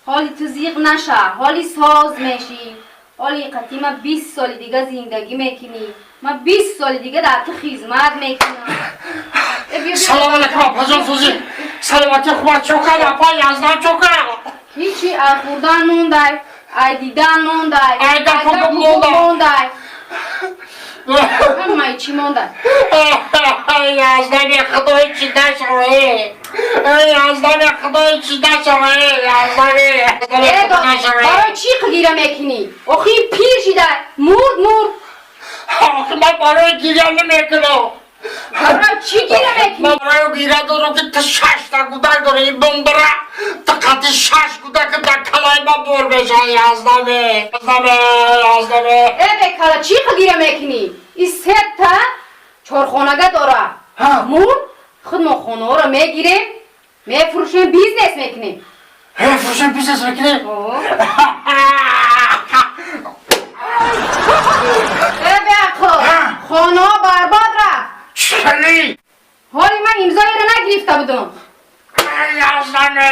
Ҳоли ту зиқ наша, ҳоли соз мешӣ. Ҳоли қатӣ ма 20 соли дига зиндагӣ мекунӣ. Ма 20 соли дига дар ту хизмат мекунам. Э, бия, бия. Салом алейкум, апаҷон, сӯзи саломатӣ хуб аст? Чокар, апа, яздан чокар? Ҳичи, ай хӯрдан мондай, ай дидан мондай, Ай гапу ай гапу мондай. мондай. Ҳамаи чӣ мондай? Яздани худои, чӣ нашаве? Яздани худои, чӣ нашаве? Яздани Э, барои чӣ гира мекунӣ? Охи пир шидай, мурд, мурд. Охи ман барои гиря намекунам. Барои чӣ гира мекунӣ? Ман барои гиря дорам, ки ту шашта гудак дорӣ, бомбара ту қати шаш гудаки дар калаи ман бор мешавӣ. Яздаме, яздаме, яздаме. Э, бекала, чӣ гира мекунӣ? И сета чорхонага дора. Мурд, худ мо хонаҳоро мегирем, мефурӯшем, бизнес мекунем. Фурӯшем, бизнес мекунем. Э, беақл, хонаҳо барбод рафт. Чӣ? Ҳоли ман имзоеро нагирифта будам. Яздане.